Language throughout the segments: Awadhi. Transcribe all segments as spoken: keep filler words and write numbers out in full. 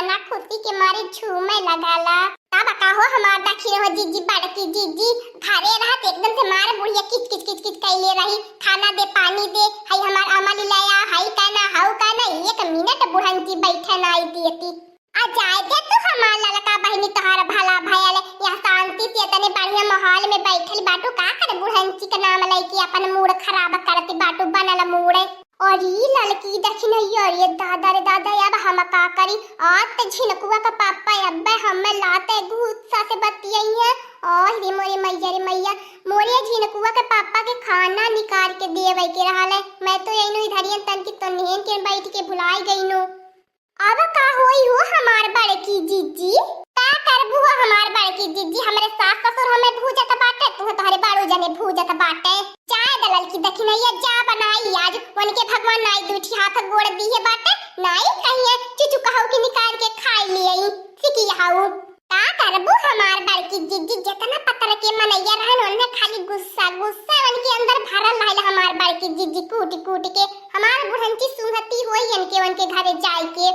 ना खुशी के मारे झूमे लगाला। तब का हो हमार दखिन हो जिज्जी, बड़की जिज्जी, घरे रहत एकदम से मारे बुढ़िया किच किच किच किच कैले रही, खाना दे, पानी दे, हई हमार अमली ले आ, हई कहना, हऊ कहना, एक मिनट बुढ़ंची बैठे नाई देती। आ जाए दे तू हमार ललका बहिनी, तोहार भला भयल, यहाँ शांति से इतने बढ़िया माहौल में बैठल बाटू, का करे बुढ़ंची के नाम लइके अपन मूड खराब करत बाटू, बनल मूड। और ई ललकी दखिन है, अरे दादा रे दादा, अब हम का करी? आज त झिनकुआ का पापा अब्बे हमें लाते गुस्सा से बतियाई है। और रे मोरे मैया रे मैया, मोरे झिनकुआ के पापा के खाना निकाल के देवे के रहल है। मैं तो यही इधरियन तन की तन्हेन के बैठ के भुलाई गई नो। अब का होई हो हमार बड़की जिज्जी? का करबू हो हमार बड़की जिज्जी? हमरे सास ससुर हमें भूजत बाटे, तू तोहरे बाड़ू जने भूजत बाटे। जाए द ललकी दखिनैया, जा बनाई आज, उनके भगवान नाई दुठी हाथ गोड़ दिहे बाटे, नाई कहिए चुचु कहू की निकाल के खाई लियई, सिकी हऊ। का करबू हमार बड़की जिज्जी, जितना पतर के मनैया रहन, उन्हें खाली गुस्सा, गुस्सा उनके अंदर भरल रहल हमार बड़की जिज्जी, कूट, कूट के। हमार बुढ़ंची सूंघती होई इनके, उनके घरे जाए के।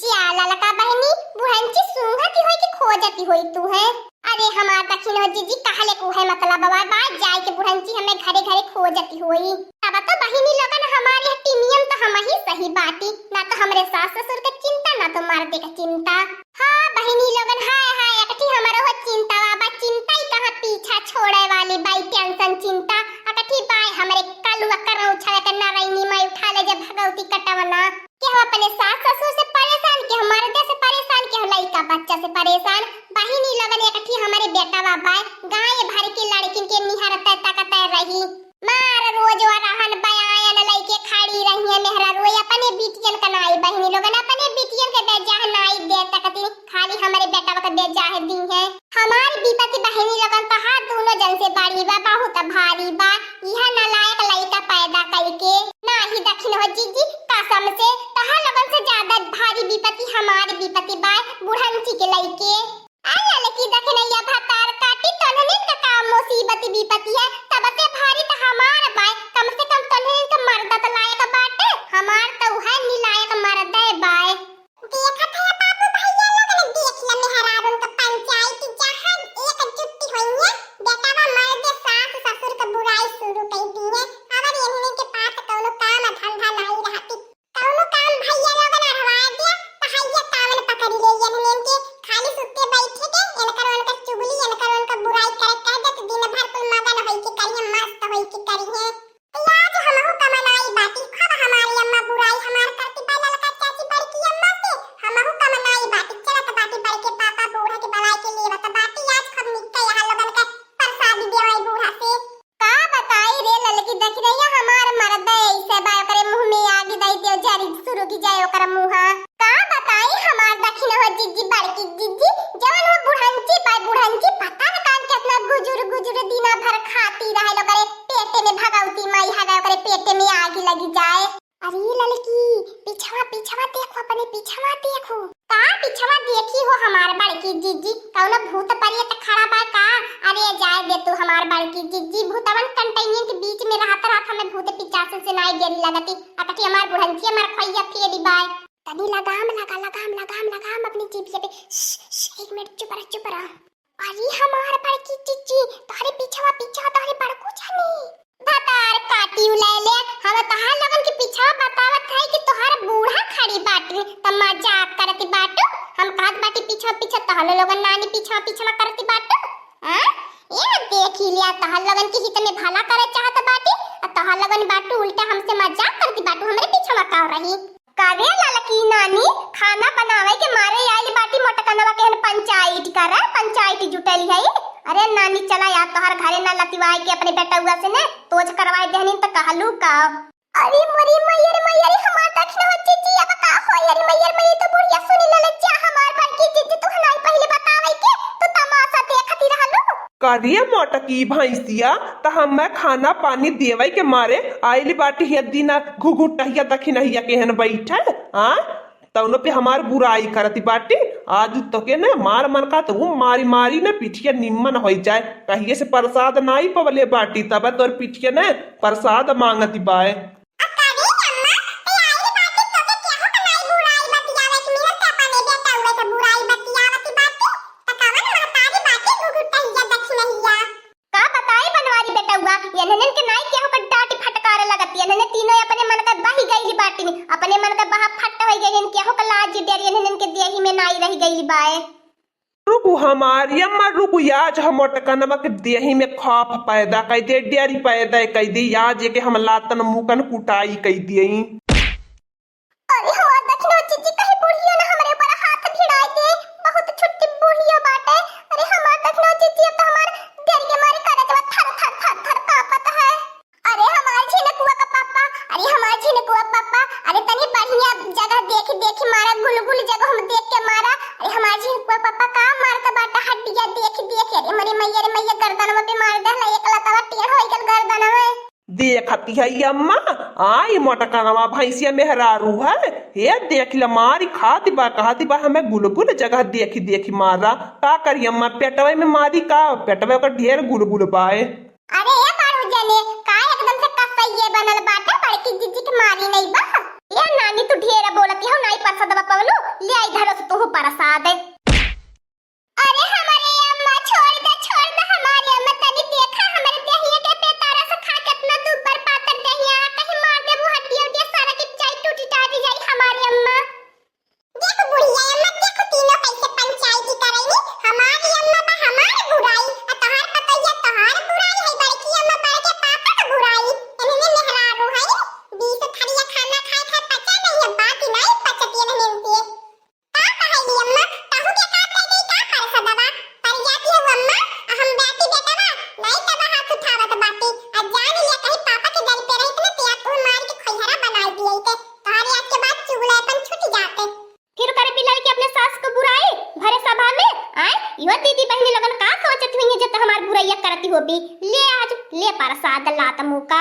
जा ललका बहिनी, बुढ़ंची सूंघती होई कि खोजती होई तू है? अरे हमार दखिन हो जिज्जी, कहले को है मतलब बा, बा जाए के बुढ़ंची हमें घरे घरे खोजती होई। तब तो बहिनी लोगन हमारे टीमियम तो हम ही सही बाटी, ना तो हमरे सास ससुर के चिंता, ना तो मर्दे के चिंता। हाँ बहिनी लोगन, हाय हाय, एकठी हमरो हो चिंता बा, चिंता ही कहाँ पीछा छोड़े वाली बाई, टेंशन चिंता, एकठी बाय हमरे कलुआ करऊ छवे के नारायणी माई उठा ले जे भगवती कटवना। केहू अपने सास ससुर से परेशान, केहू मर्दे से परेशान, केहू लइका बच्चा से परेशान। बहिनी लोगन एकठी हमरे बेटवा बाय, गाय भर के लड़किन के निहरते तकते रही। मार रोज वरहन बयायन लइके खड़ी रही है मेहरा रोई, अपने बिटियन का नाई बहिनी लोगन, अपने बिटियन के बेजाह नाई दे तकती, खाली हमरे बेटवा के बेजाह दी है। हमार विपत्ति बहिनी लोगन तहार दोनों जन से बड़ी बा, बहुत भारी बा। यह नालायक लइका पैदा कइके। नाही दखिन हो जिज्जी, कसम से तहार लोगन से ज्यादा भारी विपत्ति हमार विपत्ति बा, बुढ़ंची के लइके। आ ललकी दखिनैया भतार काटी तोन्हनिन का का मुसीबत विपत्ति है, तब से भारी त हमार बाय, कम से कम तोन्हनिन के मर्द त लायक बाटे, हमार त उहे निलायक मर्दे बाय। देखत है बाबू भैया लोगन, देख ले मेहरारून का पंचायत, जहाँ एक जुट्टी होइए, बेटवा मर्द सास ससुर का बुराई शुरू कइ दी है। अगर इन्हने के पास कौनो काम धंधा नाई रहती, कौनो काम भैया लोगन अढ़वा दिया, तो हइया तावन पकड़ ले इन्हने के, खाली सुत्ते बैठे के, इनकर उनकर चुगली, इनकर उनकर बुराई करे कह दे, तो दिन भर कुल मगन होई के करिए, मस्त होई के करिए। आज हमहू कमनाई बाटी, खूब हमारी अम्मा बुराई हमार करती बा ललका चाची बड़की अम्मा से, हमहू कमनाई बाटी, चलत बाटी बड़के पापा बूढ़ा के बलाई के लेवत बाटी, आज खूब निक्का यहाँ लोगन का प्रसादी देवाई बूढ़ा से। का बताई रे ललकी दखिनैया, हमार मर्द ऐसे बा, ओकरे मुँह में आगी दई दियो, जरी सुरुकी जाए ओकर मुँहा। का बताई हमार दखिन हो जिज्जी, बड़की जिज्जी, जवन वो बुढ़ंची पाए, बुढ़ंची पता न कान कितना गुजुर गुजुर दिना भर खाती रहे, ओकरे पेटे में भगवती माई हवे, ओकरे पेटे में आगी लगी जाए। अरे ललकी, पिछवा, पिछवा देखो, अपने पिछवा देखो। का पिछवा देखी हो हमार बड़की जिज्जी, कौनो भूत प्रेत खड़ा बा का? अरे जाए दे तू हमार बड़की जिज्जी, भूतवन कंटैनियन के बीच में रहत रहत हमें भूत पिचास से नाई गेली लगती। अकठी हमार बुढ़ंची हमार खोइया फेरी बाय। तनी लगाम लगा, लगाम, लगाम, लगाम अपनी जीभिया पे। श्श, श्श, एक मिनट चुप रह, चुप रह। अरे हमार बड़की जिज्जी, तोहरे पिछवा, पिछवा तोहरे बड़कू जानी। भतार काटी उलाए ले, हम तोहार लोगन के पिछवा बतावत है कि तोहार बूढ़ा खड़ी बाटी, त मजाक करती बाटू। हम कहत बाटी पिछवा, पिछवा तोहार लोगन नानी पिछवा, पिछवा करती बाटू। हाँ? ये देखी लिया, तोहार लोगन के हित में भला करे चाहत बाटी, आ तोहार लोगन बाटू उल्टा हमसे मजाक करती बाटू, हमरे पिछवा का रही। का रे ललकी नानी, खाना बनावे के मारे आइल बाटी मोटकनवा केहन पंचायत करे, पंचायत जुटल है। अरे नानी चला यार, तोहर घरे ना लतिवाए के अपने बेटउआ से ने तोज करवाए देहनी त कहलू का। अरे मोरी मैया रे मैया रे, हमार दखिन हो जिज्जी, अब का होई? अरे मैया रे मैया, तो बुढ़िया सुनी लले जा, हमार बड़की जिज्जी, तू हनाई पहले बतावे के, तू तमाशा देखती रहलू। का रे मोटकी भैंसिया, त हमें खाना पानी देवे के मारे आइल बाटी है दीना घुघुटहिया दखिनहिया केहन बैठे, हाँ? तउनो पे हमार बुराई करती बाटी। आज तोके ने मार मन का तो मारी मारी ने पिठिया निम्मन होई जाए। कहिए से प्रसाद नाई पवले बाटी, तब तोर पिठिया ने प्रसाद मांगती बाए। अरे अम्मा, ते आई बाटी तोके केहू के नाई बुराई बतियावे के मिलत अपने बेटा आई रही गई बाय। रुकु हमारी अम्मा, रुकु, आज हम मोटकनवा के देही में खौफ पैदा कइ दे, डर पैदा कइ दे, आज एके हम लातन मुकन कुटाई कइ दियई। अरे हमार दखिनो जीजी, कहीं बुढ़िया ना हमरे ऊपर हाथ भिड़ाई दे, बहुत छुट्टी बुढ़िया बाटे। अरे हमार दखिनो जीजी, अब तो हमार डर के मारे करजवा थर थर थर थर कांपत है। अरे हमार झिनकुआ का पापा, अरे हमार झिनकुआ पापा, अरे तनी बढ़िया जगह देखि देखि मारा, गुलगुल जगह हम देख के मारा। अरे हमार झिनकुआ पापा का मारत बाटा हड्डिया देखि देखि, अरे मरे मैया रे मैया, गर्दनवा पे मार देहला, एक लतवा टेढ़ होइ गल गर्दनवा। देखती है अम्मा, आई मोटकनवा भैंसिया मेहरारू है, हे देख ले मारी खाती बा, कहती बा हमें गुलगुल जगह देखि देखि मारा। का करी अम्मा, पेटवे में मारी का, पेटवे का ढेर गुलगुल बाए। अरे ए बाड़ू जने, का एकदम से कसैये बनल बाटे, बड़की जीजी के मारी नहीं बा? ए नानी, तू ढेर बोलती हो, नाई परसदवा पवलू, ले आई धरो से तू परसाद। अरे हमारे अम्मा, छोड़ दे, छोड़ दे हमारे अम्मा, तनी देखा हमरे देहिया के पेतारा से खा, कितना दुब्बर पातर देहिया, कहीं मार देबू हड्डिया उड्डिया सारा के चाई टूटी टाटी जाई हमारे अम्मा। देख बुढ़िया अम्मा, देख तीनों कैसे पंचायती करैनी, हमारी अम्मा बा हमार बुराई, आ तोहार पतैया तोहार बुराई है, बड़की अम्मा बड़के पापा के बुराई, इन्हने मेहरारू है, बीस थरिया खाना खाए खाए पचा नहीं है, बाकी नहीं पचती इन्हने उनके। का कहली अम्मा, ताहू के का भई गई, का परसदवा? पर जाती हो अम्मा, आ हम बेटी बेटवा, नहीं तब हाथ उठावत बाटी, आ जान लिया कहीं पापा के दर पे रही इतने पिया तू मार के खोइहरा बनाई दिए के, तोहरे आज के बाद चुगलापन छूट जाते। फिर करे बिलाड़ी के अपने सास को बुराई भरे सभा में, आए, यो दीदी बहनी लोगन का सोचत हुई है जब हमार बुरैया करती हो भी। ले आज, ले परसाद लात मुँह का।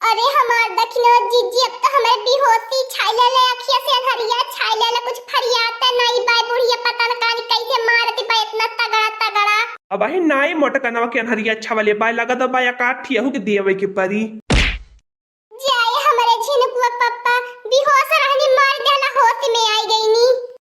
अरे हमार दखिनो जीजी, अब तो हमारे बेहोशी छाई ले ले, अखिया से अंधरिया छाई ले ले, कुछ फरियाते नहीं बाय बुढ़िया, पता न कानी कैसे मारती बा इतना तगड़ा तगड़ा। अब अही नाई मोटकनवा के अंधरिया छवले बाय, लगत बा एकाठ ठियहू के देवे के परी। जाए हमरे झिनकुआ पप्पा, बेहोश रहनी, मार देला, होश में आई गईनी।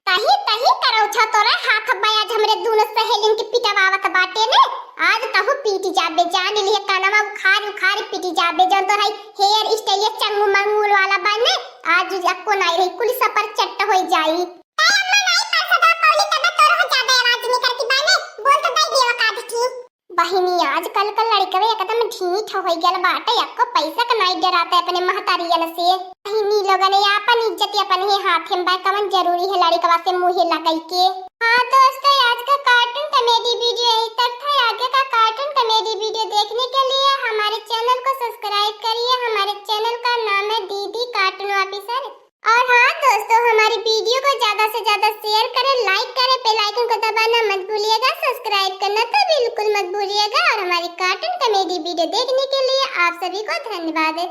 तही तही करौछा तोरा हाथ बा, आज हमरे दूनो सहेलिन के पिटवावत बाटे ने। आज तहू पीट जाबे, जान लिहे कनवा उखाड़ उखाड़ पीट जाबे। जौन तोर हई hair style ये चंगू मंगूल वाला बा ने, आज अक्को नाई रही, कुल सपर चट्ट होई जाई। ए अम्मा, नाई परसदा पौली तब तोर हो जाबे आवाज निकलती बा ने, बोल तो दई देवा काद की। बहिनी, आजकल का लड़कवे एकदम ढीठ होइ गल बाटे, एको पैसा का नाई डराता अपने महतारियन से। बहिनी लोगन, ये आपन इज्जत अपन ही हाथ में बा, कवन जरूरी है लड़कवा से मुँहे लगई के। हाँ दोस्तों, आज का cartoon comedy video यहीं तक था। आगे का cartoon comedy video देखने के लिए हमारे channel को subscribe करिए। हमारे channel का नाम है दीदी Cartoon Officer। और हाँ दोस्तों, हमारी video को ज्यादा से ज्यादा share करें, like करें, bell icon को दबाना मत भूलिएगा, subscribe करना तो बिल्कुल मत भूलिएगा। और हमारी cartoon comedy video देखने के लिए आप सभी को धन्यवाद।